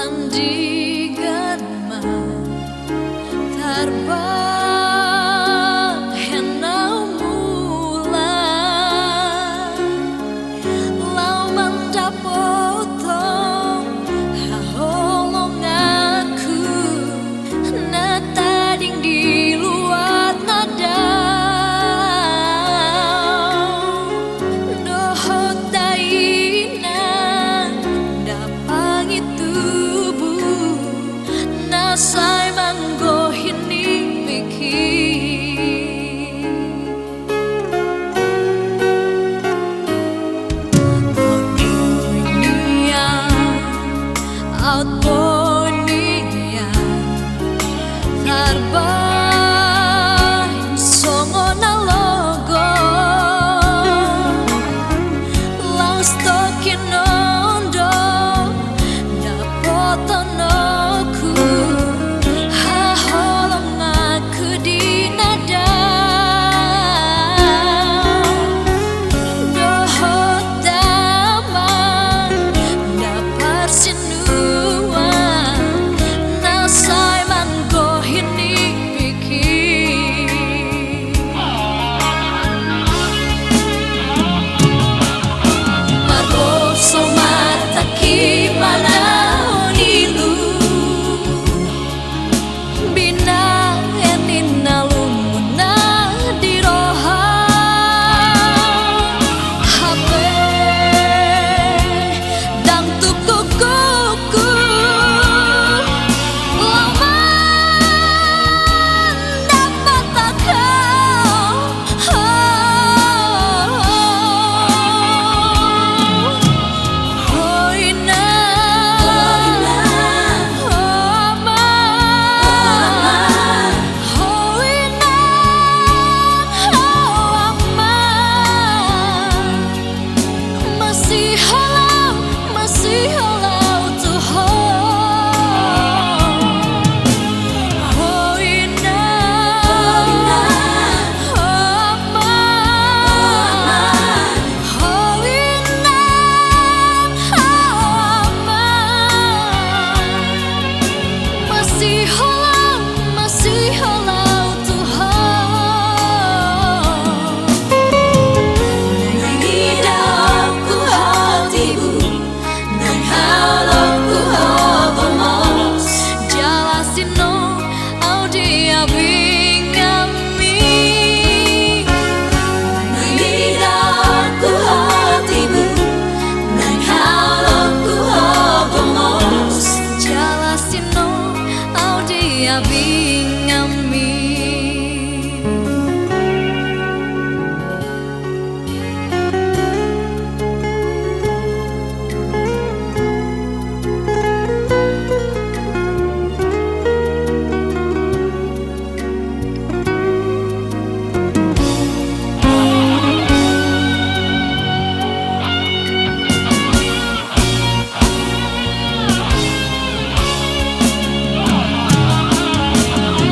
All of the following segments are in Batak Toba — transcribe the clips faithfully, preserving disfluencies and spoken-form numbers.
Andigan ma tarbahen au mulak, laho mandapothon haholonganku na tading di luat na dao. Dohot dainang ndang pangitubu na sai manggohi nipiki. Boi nian, aut boi nian tarbahen songon na logo. Laos tokinon do dapothononku haholonganku di na dao. Dohot damang ndang parsinuan na sai manggohi nipiki. Marboso ma tangki manaon ilu, binahen ninna lungkuna di roha. Hape ndang tung gogo, laho mandapothon ho. Ho inang, ho amang, ho inang, ho amang. Masiholong, masiholong tu ho. Ho inang, ho amang, ho inang, ho amang. Masiholong, masiholong tu ho. Naeng idaonku ho tibu, naeng haholongku ho gomos. Jala sino au diabing ami. Naeng idaonku ho tibu, naeng haholongku ho gomos. Jala sino au diabing ami.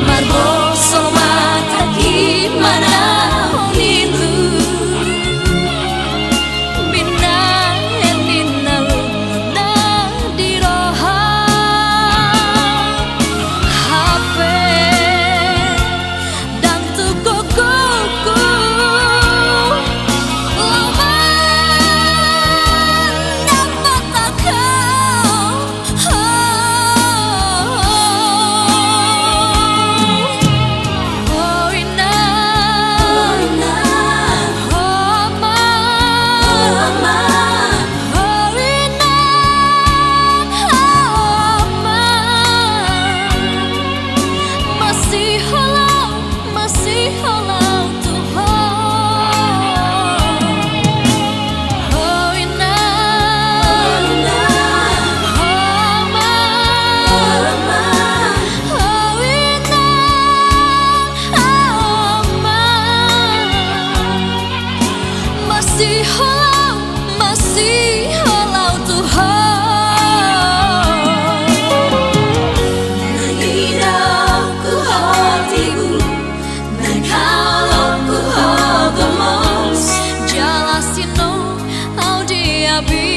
Marboso ma tangki manaon ilu, binahen ninna lungkuna di roha. Hape ndang tung gogo, laho mandapothon ho. Ho inang, ho amang, ho inang, ho amang. Masiholong, masiholong tu ho. Ho inang, ho amang, ho inang, ho amang. Masiholong, masiholong tu ho. Naeng idaonku ho tibu, naeng haholongku ho gomos. Jala sino au diabing